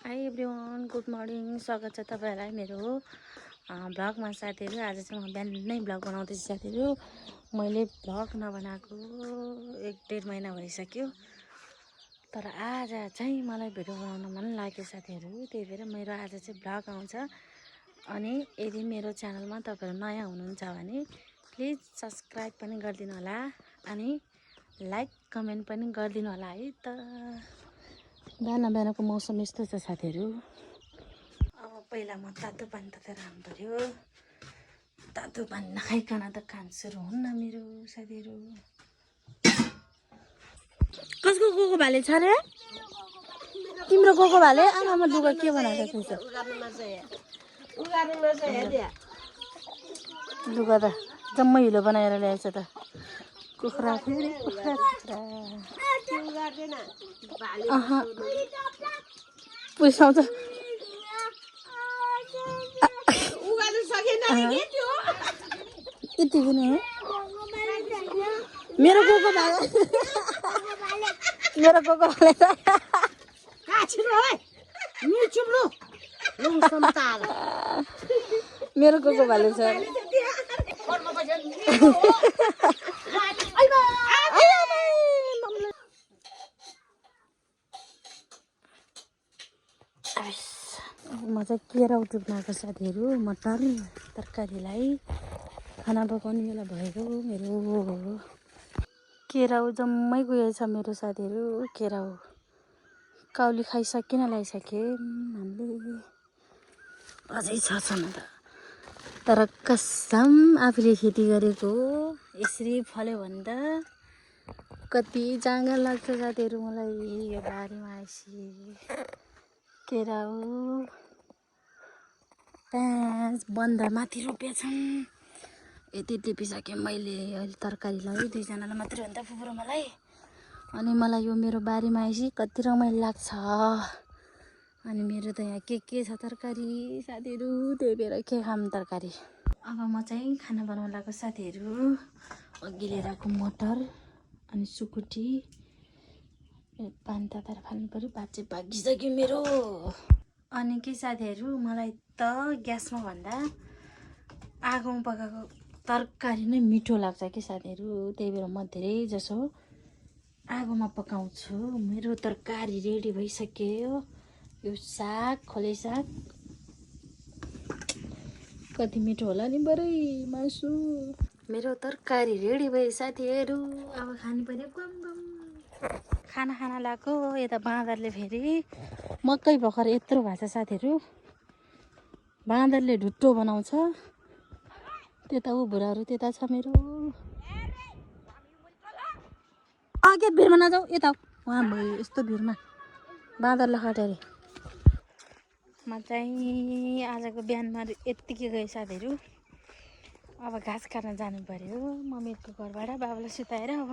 High everyone, good morning. स्वागत छ तपाईँहरूलाई मेरो भ्लगमा साथीहरू। आज चाहिँ म बिहान नै भ्लग बनाउँदैछु साथीहरू। मैले भ्लग नबनाएको 1-1.5 महिना भइसक्यो, तर आज चाहिँ मलाई भिडियो बनाउन मन लाग्यो साथीहरू। त्यही भएर मेरो आज चाहिँ भ्लग आउँछ। अनि यदि मेरो च्यानलमा तपाईँहरू नयाँ हुनुहुन्छ भने प्लिज सब्सक्राइब पनि गरिदिनु होला अनि लाइक कमेन्ट पनि गरिदिनु होला है त। बिहानको मौसम यस्तो छ साथीहरू। अब पहिला म तातो पानी तताएर राख्नु पर्यो। तातो पानी नखाइकन त काम सुरु हुन्न मेरो साथीहरू। कसको कोको भाले छ रे? तिम्रो कोको भाले? आमामा लुगा के बनाएको छ? लुगा त जम्मै हिलो बनाएर ल्याएछ त। कुखुरा फेरि कुखुरा पुसाउँछ। यति पनि मेरो कोको भाले मेरो कोको भाले छ। मेरो कोको भाले छ। म चाहिँ केरा उठुक्नाको साथीहरू। मटर तरकारीलाई खाना पकाउने बेला भएको मेरो केराउ जम्मै गएछ मेरो साथीहरू। केराउ काउली खाइसकिन ल्याइसके हामीले। अझै छ न त, तर कसम आफूले खेती गरेको यसरी फल्यो भने त कति जाँगर लाग्छ साथीहरू मलाई। यो बारीमा आएपछि केराउ प्याज बन्दा माथि रोपेछन्। यति टिपिसकेँ मैले। अहिले तरकारीलाई 2जनालाई मात्रै हो नि त फुपुरो मलाई। अनि मलाई यो मेरो बारीमा आएपछि कति रमाइलो लाग्छ। अनि मेरो त यहाँ के छ तरकारी साथीहरू, त्यही भएर के खाम तरकारी। अब म चाहिँ खाना बनाउन लागेको साथीहरू। अघि लिएर आएको मटर अनि सुकुटी पानी तताएर फाल्नु पर्यो। भात चाहिँ पाकिसक्यो मेरो। अनि के साथीहरू, मलाई त ग्यासमा भन्दा आगोमा पकाएको तरकारी नै मिठो लाग्छ कि साथीहरू। त्यही भएर म धेरै जसो आगोमा पकाउँछु। मेरो तरकारी रेडी भइसक्यो। यो साग, खोले साग कति मिठो होला नि बरै मासु। मेरो तरकारी रेडी भयो साथीहरू। अब खानु पर्यो गम गम। खाना लाग्यो। यता बाँदरले फेरि मकै भर्खर यत्रो भएको छ साथीहरू। बाँदरले ढुट्टो बनाउँछ। त्यता ऊ बुढाहरू त्यता छ मेरो। के भिरमा नजाऊ, यता उहाँ भयो। यस्तो भिरमा बाँदरलाई खट्यो अरे। म चाहिँ आजको बिहानमा यत्तिकै गएँ साथीहरू। अब घाँस काट्न जानु पर्यो मम्मीको घरबाट। बाबालाई सुताएर अब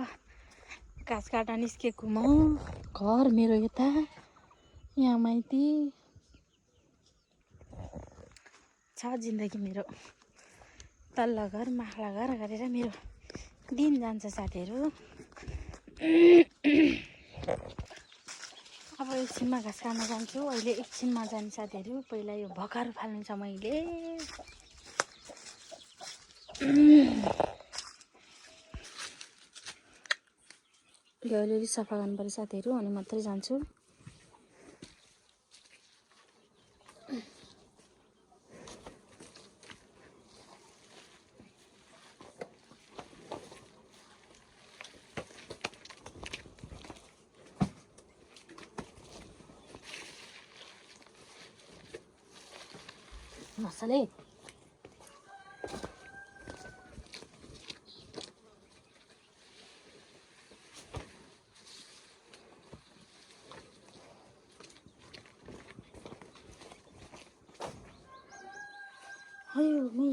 घाँस काट्न निस्केको म। घर मेरो यता, यहाँ माइती छ जिन्दगी मेरो। तल्लो घर माथिल्लो घर गरेर मेरो दिन जान्छ साथीहरू। अब एकछिनमा घाँस काट्न जान्छु। अहिले एकछिनमा जाने साथीहरू। पहिला यो भर्खर फाल्नु छ मैले। यो अलिअलि सफा गर्नु पर्यो साथीहरू, अनि मात्रै जान्छु। मसाले हायो नि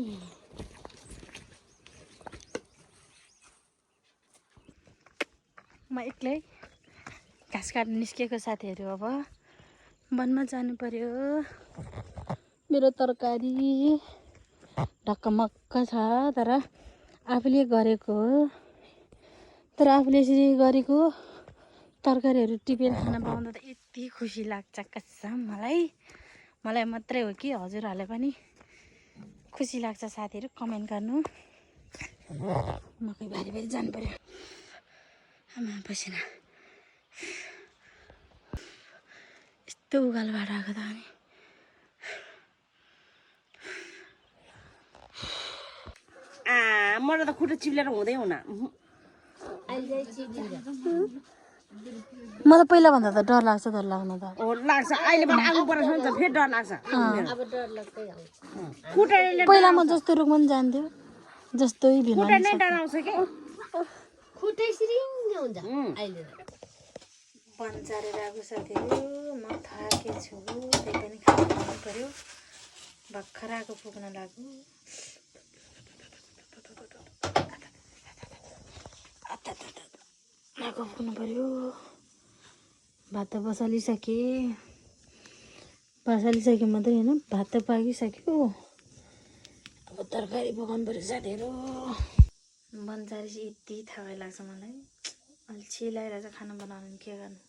म एक्लै घाँस काट्न निस्केको साथीहरू। अब वनमा जानु पर्यो। मेरो तरकारी ढक्कमक्क छ, तर आफूले गरेको हो। तर आफूले यसरी गरेको तरकारीहरू टिपेर खाना पाउँदा त यति खुसी लाग्छ कसम मलाई मात्रै हो कि हजुरहरूले पनि खुसी लाग्छ साथीहरू कमेन्ट गर्नु मकै बारी जानु पर्यो आमा पसिना यस्तो उकालोबाट आएको त अनि मलाई त खुट्टा चिप्लेर हुँदै हुन मलाई पहिलाभन्दा त डर लाग्छ लाग्न त लाग्छ अहिले पनि आगो परेको छ नि त फेरि डर लाग्छ खुट्टाले पहिलामा जस्तो रुखमा पनि जान्थ्यो जस्तै भिन्न खुट्टा नै डराउँछ के खुट्टै सिरिङ्ग हुन्छ अहिले पन्चाएर आएको साथीहरू म थाके छु त्यही पनि खाना खानु पर्यो भर्खर आएको पुग्न लाग्यो आगो पुग्नु पर्यो भात त बसालिसके मात्रै होइन भात त पाकिसक्यो अब तरकारी पकाउनु पर्यो साथीहरू बन्चारी चाहिँ यति थाहा लाग्छ मलाई अलि छिलाएर चाहिँ खाना बनाउनु के गर्नु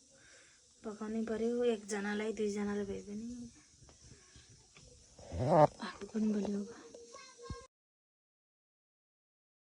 पकाउनै पर्यो एकजनालाई दुईजनालाई भए पनि आगो पनि बलियो